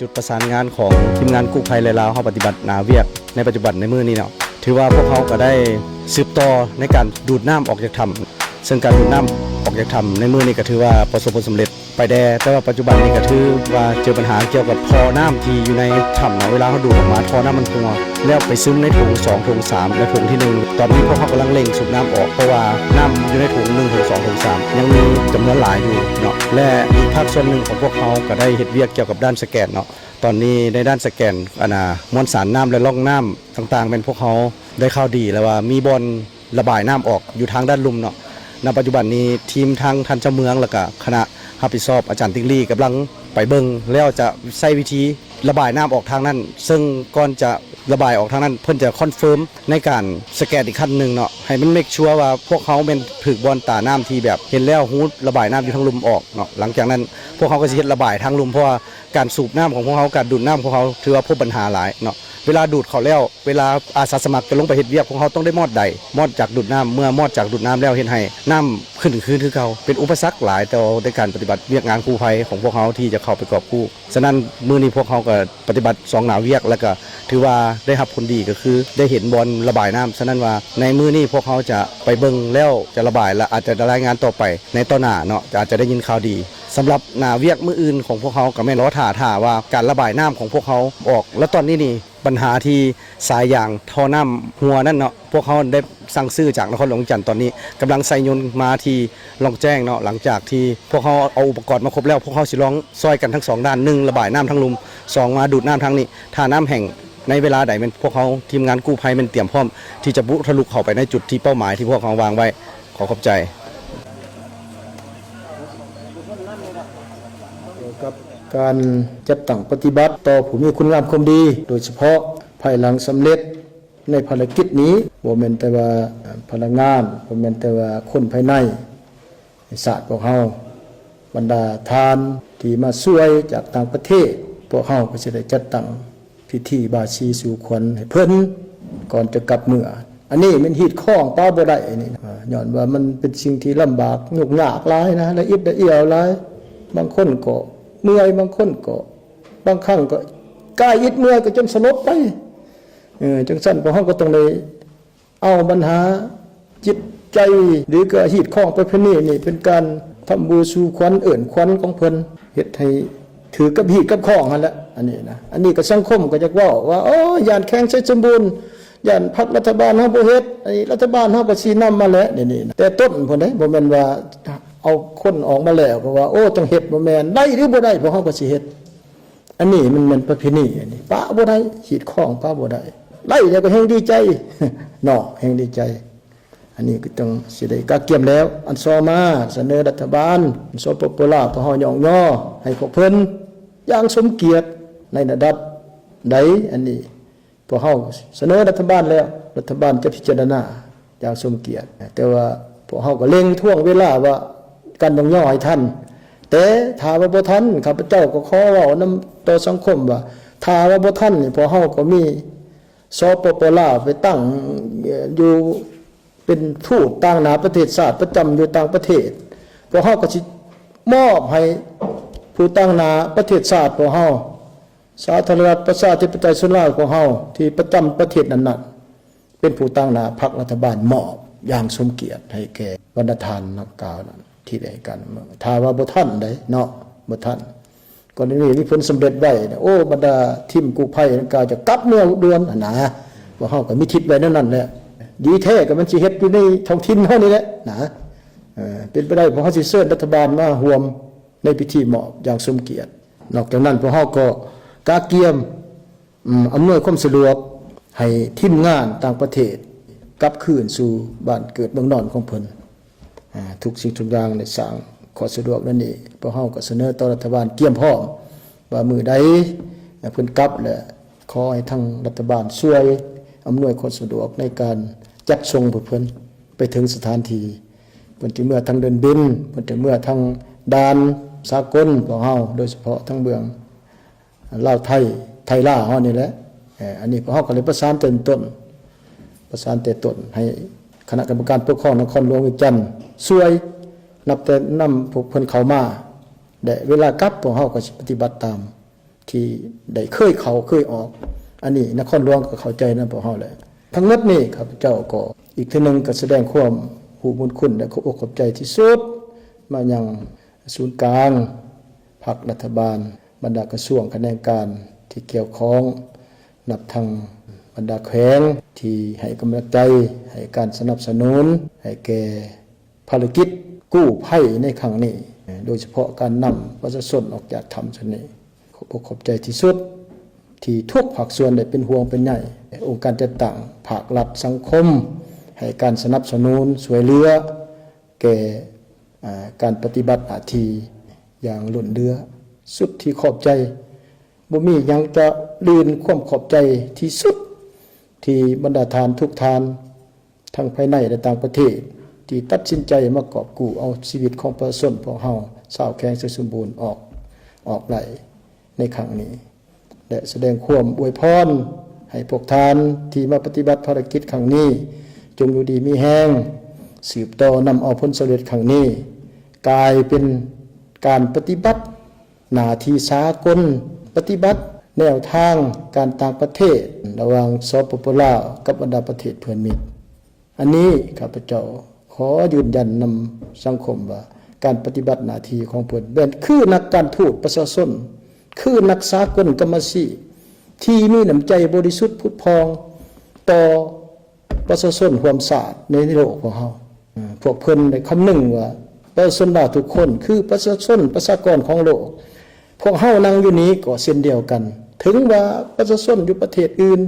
ຈຸດປະສານງານຂອງທີມງານກູ້ໄພແລະລາວ ເຮົາປະຕິບັດໜ້າວຽກໃນປັດຈຸບັນໃນມື້ນີ້ເນາະ ຖືວ່າພວກເຮົາກໍໄດ້ສືບຕໍ່ໃນການດູດນ້ຳອອກຈາກຖ້ຳ ເຊິ່ງການດູດນ້ຳອອກຈາກຖ້ຳໃນມື້ນີ້ກໍຖືວ່າປະສົບຜົນສຳເລັດໄປແດ່ ແຕ່ວ່າປັດຈຸບັນນີ້ກໍຖືວ່າເຈີບັນຫາກ່ຽວກັບທໍ່ນ້ຳທີ່ຢູ່ໃນຖ້ຳເນາະ ເວລາເຮົາດູດອອກມາທໍ່ນ້ຳມັນຮົ່ວ ແລ້ວໄປຊຶມໃນຖົງສອງ ຖົງສາມ ແລະ ຖົງທີໜຶ່ງ ຕອນນີ້ພວກເຮົາກຳລັງເລັ່ງສູບນ້ຳອອກ ເພາະວ່ານ້ຳຢູ່ໃນຖົງໜຶ່ງ ຖົງສອງ ຖົງສາມ ຍັງມີຈຳນວນຫຼາຍຢູ່ເນາະ ແລະ ອີກພາກສ່ວນໜຶ່ງຂອງພວກເຮົາກໍໄດ້ເຮັດວຽກກ່ຽວກັບດ້ານສະແກນເນາະ ຕອນນີ້ໃນດ້ານສະແກນ ອັນນ່າ ມວນສານນ້ຳ ແລະ ຮ່ອງນ້ຳຕ່າງໆ ແມ່ນພວກເຮົາໄດ້ຂ່າວດີແລ້ວວ່າມີບ່ອນລະບາຍນ້ຳອອກຢູ່ທາງດ້ານລຸ່ມເນາະ ນະປັດຈຸບັນນີ້ທີມທາງທ່ານເຈົ້າເມືອງ ແລ້ວກະຄະນະຮັບຜິດຊອບ ອາຈານຕິງລີ ກຳລັງໄປເບິ່ງ ແລ້ວຈະໃຊ້ວິທີລະບາຍນ້ຳອອກທາງນັ້ນ ເຊິ່ງກ່ອນຈະລະບາຍອອກທາງນັ້ນ ເພິ່ນຈະຄອນເຟີມໃນການສະແກນອີກຄັ້ງໜຶ່ງເນາະ ໃຫ້ມັນເມກຊວວ່າພວກເຮົາແມ່ນຖືກບ່ອນຕານ້ຳທີ່ແບບເຫັນແລ້ວຮູລະບາຍນ້ຳຢູ່ທາງລຸ່ມອອກເນາະ ຫຼັງຈາກນັ້ນພວກເຮົາກໍຊິເຮັດລະບາຍທາງລຸ່ມ ເພາະວ່າການສູບນ້ຳຂອງພວກເຮົາ ການດູດນ້ຳຂອງເຮົາ ຖືວ່າພົບບັນຫາຫຼາຍເນາະ ເວລາດູດເຂົ້າແລ້ວ ເວລາອາສາສະໝັກຈະລົງໄປເຮັດວຽກ ພວກເຮົາຕ້ອງໄດ້ມອດໄດ ມອດຈາກດູດນ້ຳ ເມື່ອມອດຈາກດູດນ້ຳແລ້ວ ເຮັດໃຫ້ນ້ຳຂຶ້ນຄືນຄືເກົ່າ ເປັນອຸປະສັກຫຼາຍຕໍ່ໃນການປະຕິບັດວຽກງານກູ້ໄພຂອງພວກເຮົາທີ່ຈະເຂົ້າໄປກອບກູ້. ສະນັ້ນ ມື້ນີ້ພວກເຮົາກໍປະຕິບັດສອງໜ້າວຽກ ແລ້ວກໍຖືວ່າໄດ້ຮັບຜົນດີ ກໍຄືໄດ້ເຫັນບ່ອນລະບາຍນ້ຳ. ສະນັ້ນວ່າ ໃນມື້ນີ້ພວກເຮົາຈະໄປເບິ່ງແລ້ວຈະລະບາຍ ແລະ ອາດຈະໄດ້ລາຍງານຕໍ່ໄປໃນຕໍ່ໜ້າເນາະ ອາດຈະໄດ້ຍິນຂ່າວດີ. ສຳລັບໜ້າວຽກມື້ອື່ນຂອງພວກເຮົາກໍແມ່ນລໍຖ້າຖ້າວ່າການລະບາຍນ້ຳຂອງພວກເຮົາອອກ ແລະ ຕອນນີ້ນີ້ ບັນຫາທີ່ສາຍຢາງທໍ່ນ້ຳຮົ່ວນັ້ນເນາະ ພວກເຮົາໄດ້ສັ່ງຊື້ຈາກນະຄອນຫຼວງວຽງຈັນ ຕອນນີ້ກຳລັງໃສ່ຍົນມາທີ່ລ່ອງແຈ້ງເນາະ. ຫຼັງຈາກທີ່ພວກເຮົາເອົາອຸປະກອນມາຄົບແລ້ວ ພວກເຮົາຊິລອງຊ່ອຍກັນທັງສອງດ້ານ ໜຶ່ງ ລະບາຍນ້ຳທາງລຸ່ມ ສອງ ມາດູດນ້ຳທາງນີ້. ຖ້ານ້ຳແຫ້ງໃນເວລາໃດ ແມ່ນພວກເຮົາທີມງານກູ້ໄພແມ່ນຕຽມພ້ອມທີ່ຈະບຸທະລຸເຂົ້າໄປໃນຈຸດທີ່ເປົ້າໝາຍທີ່ພວກເຮົາວາງໄວ້. ຂໍຂອບໃຈ. ກ່ຽວກັບການຈັດຕັ້ງປະຕິບັດຕໍ່ຜູ້ມີຄຸນງາມຄວາມດີ ໂດຍສະເພາະພາຍຫຼັງສຳເລັດໃນພາລະກິດນີ້ ບໍ່ແມ່ນແຕ່ວ່າພະນັກງານ ບໍ່ແມ່ນແຕ່ວ່າຄົນພາຍໃນໃນຊາດພວກເຮົາ, ບັນດາທ່ານທີ່ມາຊ່ວຍຈາກຕ່າງປະເທດ, ພວກເຮົາກໍຊິໄດ້ຈັດຕັ້ງ ພິທີບາສີສູ່ຂວັນໃຫ້ເພິ່ນກ່ອນຈະກັບເມືອ. ອັນນີ້ແມ່ນຮີດຄອງປະບໍ່ໄດ້ນີ້ນະ, ຍ້ອນວ່າມັນເປັນສິ່ງທີ່ລຳບາກຫຍຸ້ງຍາກຫຼາຍນະ, ລະອິດລະອຽວຫຼາຍ. ບາງຄົນກໍເມື່ອຍ, ບາງຄົນກໍ ບາງຄັ້ງກໍກາຍອິດເມື່ອຍກໍຈົນສະຫຼົບໄປ. ເອີ ຈັ່ງຊັ້ນພວກເຮົາກໍຕ້ອງໄດ້ ເອົາບັນຫາຈິດໃຈ ຫຼືກໍຮີດຄອງປະເພນີນີ້ເປັນການທຳບູສູ່ຂວັນເອີ້ນຂວັນຂອງເພິ່ນ ເຮັດໃຫ້ຖືກກັບຮີດກັບຄອງຫັ້ນແຫຼະ ອັນນີ້ນະ. ອັນນີ້ກໍສັງຄົມກໍຢາກເວົ້າວ່າ ໂອ້ ຢ້ານແຂວງໄຊສົມບູນ ຢ້ານພັກລັດຖະບານເຮົາບໍ່ເຮັດ, ອັນນີ້ລັດຖະບານເຮົາກໍຊີ້ນຳມາແລ້ວ ນີ້ນະ. ແຕ່ຕົ້ນພຸ້ນເດ້ ບໍ່ແມ່ນວ່າເອົາຄົນອອກມາແລ້ວກໍວ່າ ໂອ້ ຕ້ອງເຮັດ, ບໍ່ແມ່ນ. ໄດ້ຫຼືບໍ່ໄດ້ ພວກເຮົາກໍຊິເຮັດ. ອັນນີ້ມັນແມ່ນປະເພນີ ອັນນີ້ປະບໍ່ໄດ້, ຮີດຄອງປະບໍ່ໄດ້. ໄດ້ແລ້ວກໍແຮ່ງດີໃຈເນາະ, ແຮ່ງດີໃຈ. ອັນນີ້ກໍຕ້ອງຊິໄດ້ກະກຽມແລ້ວ. ອັນສອງມາ ສະເໜີລັດຖະບານ ສປປ ລາວ ພວກເຮົາຍ້ອງຍໍໃຫ້ພວກເພິ່ນຢ່າງສົມກຽດໃນລະດັບໃດ. ອັນນີ້ພວກເຮົາສະເໜີລັດຖະບານແລ້ວ, ລັດຖະບານຈະພິຈາລະນາ ຢ່າງສົມກຽດ. ແຕ່ວ່າພວກເຮົາກໍເລັ່ງທວງເວລາວ່າການຍ້ອງຍໍໃຫ້ທັນ, ແຕ່ຖ້າວ່າບໍ່ທັນ ຂ້າພະເຈົ້າກໍຂໍເວົ້ານຳຕໍ່ສັງຄົມວ່າ ຖ້າວ່າບໍ່ທັນນີ້ ພວກເຮົາກໍມີ ສປປ ລາວ ໄປຕັ້ງຢູ່ເປັນທູດຕາງໜ້າປະເທດຊາດປະຈຳຢູ່ຕ່າງປະເທດ. ພວກເຮົາກໍຊິມອບໃຫ້ຜູ້ຕາງໜ້າປະເທດຊາດພວກເຮົາ ສາທາລະນະລັດປະຊາທິປະໄຕສ່ວນລາວຂອງເຮົາ ທີ່ປະຈຳປະເທດນັ້ນໆ ເປັນຜູ້ຕາງໜ້າພັກລັດຖະບານ ມອບຢ່າງສົມກຽດໃຫ້ແກ່ບັນດາທ່ານດັ່ງກ່າວນັ້ນ ທີ່ໄດ້ການເມືອງ. ຖ້າວ່າບໍ່ທັນໃດເນາະ, ບໍ່ທັນ, ກໍໄດ້ມີ ມີຜົນສຳເລັດໄວນະ, ໂອ້ ບັນດາທີມກູ້ໄພດັ່ງກ່າວຈະກັບເມືອດ່ວນຫັ້ນນະ. ພວກເຮົາກໍມີທິດໄວ້ແນວນັ້ນແຫຼະ. ດີແທ້ກໍມັນຊິເຮັດຢູ່ໃນທ້ອງຖິ່ນເຮົານີ້ແຫຼະນະ. ເອີ ເປັນໄປໄດ້ພວກເຮົາຊິເຊີນລັດຖະບານມາຮ່ວມໃນພິທີມອບຢ່າງສົມກຽດ. ນອກຈາກນັ້ນ ພວກເຮົາກໍກະກຽມ ອຳນວຍຄວາມສະດວກໃຫ້ທີມງານຕ່າງປະເທດກັບຄືນສູ່ບ້ານເກີດເມືອງນອນຂອງເພິ່ນ. ອາ ທຸກສິ່ງທຸກຢ່າງໄດ້ສ້າງຂໍ້ສະດວກແນວນີ້, ພວກເຮົາກໍສະເໜີຕໍ່ລັດຖະບານກຽມພ້ອມວ່າມື້ໃດເພິ່ນກັບ ແລະ ຂໍໃຫ້ທາງລັດຖະບານຊ່ວຍອຳນວຍຄວາມສະດວກໃນການຈັດສົ່ງພວກເພິ່ນໄປເຖິງສະຖານທີ່. ເພິ່ນຈະເມືອທາງເດີ່ນບິນ, ເພິ່ນຈະເມືອທາງດ່ານສາກົນຂອງເຮົາ, ໂດຍສະເພາະທາງເບື້ອງ ລາວໄທ, ໄທລາວເຮົານີ້ແຫຼະ. ເອີ ອັນນີ້ພວກເຮົາກໍເລີຍປະສານແຕ່ຕົ້ນ, ປະສານແຕ່ຕົ້ນໃຫ້ຄະນະກຳມະການປົກຄອງນະຄອນຫຼວງວຽງຈັນຊ່ວຍ, ນັບແຕ່ນຳພວກເພິ່ນເຂົ້າມາ ແລະ ເວລາກັບ ພວກເຮົາກໍຊິປະຕິບັດຕາມ ທີ່ໄດ້ເຄີຍເຂົ້າເຄີຍອອກ. ອັນນີ້ນະຄອນຫຼວງກໍເຂົ້າໃຈນຳພວກເຮົາແຫຼະ. ທັງໝົດນີ້ ຂ້າພະເຈົ້າກໍອີກເທື່ອໜຶ່ງກໍສະແດງຄວາມຮູ້ບຸນຄຸນ ແລະ ຂອບອົກຂອບໃຈທີ່ສຸດມາຍັງສູນກາງພັກລັດຖະບານ, ບັນດາກະຊວງຂະແໜງການທີ່ກ່ຽວຂ້ອງ, ນັບທັງບັນດາແຂວງທີ່ໃຫ້ກຳລັງໃຈ, ໃຫ້ການສະໜັບສະໜູນໃຫ້ແກ່ ພາລະກິດກູ້ໄພໃນຄັ້ງນີ້, ໂດຍສະເພາະການນຳປະຊາຊົນອອກຈາກຖ້ຳຊຸດນີ້. ຂອບອົກຂອບໃຈທີ່ສຸດທີ່ທຸກພາກສ່ວນໄດ້ເປັນຫ່ວງເປັນໃຍ, ອົງການຈັດຕັ້ງ, ພາກລັດ, ສັງຄົມ ໃຫ້ການສະໜັບສະໜູນຊ່ວຍເຫຼືອແກ່ ອາ ການປະຕິບັດໜ້າທີ່ຢ່າງລົ້ນເຫຼືອ. ສຸດທີ່ຂອບໃຈ, ບໍ່ມີຫຍັງຈະລື່ນຄວາມຂອບໃຈທີ່ສຸດ ທີ່ບັນດາທ່ານທຸກທ່ານ ທັງພາຍໃນ ແລະ ຕ່າງປະເທດ ທີ່ຕັດສິນໃຈມາກອບກູ້ເອົາຊີວິດຂອງປະຊາຊົນພວກເຮົາຊາວແຂວງໄຊສົມບູນອອກ, ອອກໄດ້ໃນຄັ້ງນີ້ ແລະ ສະແດງຄວາມອວຍພອນໃຫ້ພວກທ່ານທີ່ມາປະຕິບັດພາລະກິດຄັ້ງນີ້ ຈົ່ງຢູ່ດີມີແຮງ, ສືບຕໍ່ນຳເອົາຜົນສຳເລັດຄັ້ງນີ້ ກາຍເປັນການປະຕິບັດ ໜ້າທີ່ສາກົນ, ປະຕິບັດແນວທາງການຕ່າງປະເທດລະຫວ່າງ ສປປ ລາວ ກັບບັນດາປະເທດເພື່ອນມິດ. ອັນນີ້ຂ້າພະເຈົ້າຂໍຢືນຢັນນຳສັງຄົມວ່າ ການປະຕິບັດໜ້າທີ່ຂອງເພິ່ນແມ່ນຄືນັກການທູດປະຊາຊົນ, ຄືນັກສາກົນກຳມະຊີບ ທີ່ມີນ້ຳໃຈບໍລິສຸດຜຸດຜ່ອງຕໍ່ ປະຊາຊົນຮ່ວມຊາດໃນໂລກຂອງເຮົາ. ພວກເພິ່ນໄດ້ຄຳນຶງວ່າ ປະຊາຊົນລາວທຸກຄົນຄືປະຊາຊົນ ປະຊາກອນຂອງໂລກ. ພວກເຮົານັ່ງຢູ່ນີ້ກໍເຊັ່ນດຽວກັນ, ເຖິງວ່າປະຊາຊົນຢູ່ປະເທດອື່ນ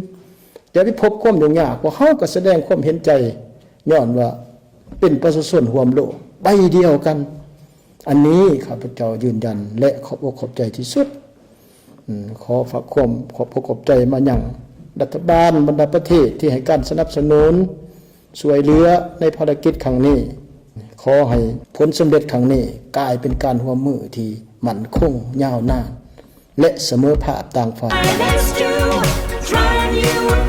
ຈະໄປພົບຄວາມຫຍຸ້ງຍາກ, ພວກເຮົາກໍສະແດງຄວາມເຫັນໃຈ ຍ້ອນວ່າເປັນປະຊາຊົນຮ່ວມໂລກໃບດຽວກັນ. ອັນນີ້ຂ້າພະເຈົ້າຢືນຢັນ ແລະ ຂອບອົກຂອບໃຈທີ່ສຸດ. ອືມ ຂໍຝາກຄວາມຂອບອົກຂອບໃຈມາຍັງລັດຖະບານບັນດາປະເທດທີ່ໃຫ້ການສະໜັບສະໜູນຊ່ວຍເຫຼືອໃນພາລະກິດຄັ້ງນີ້. ຂໍໃຫ້ຜົນສຳເລັດຄັ້ງນີ້ກາຍເປັນການຮ່ວມມືທີ່ໝັ້ນຄົງ, ຍາວນານ ແລະ ສະເໝີພາບຕ່າງຝ່າຍ.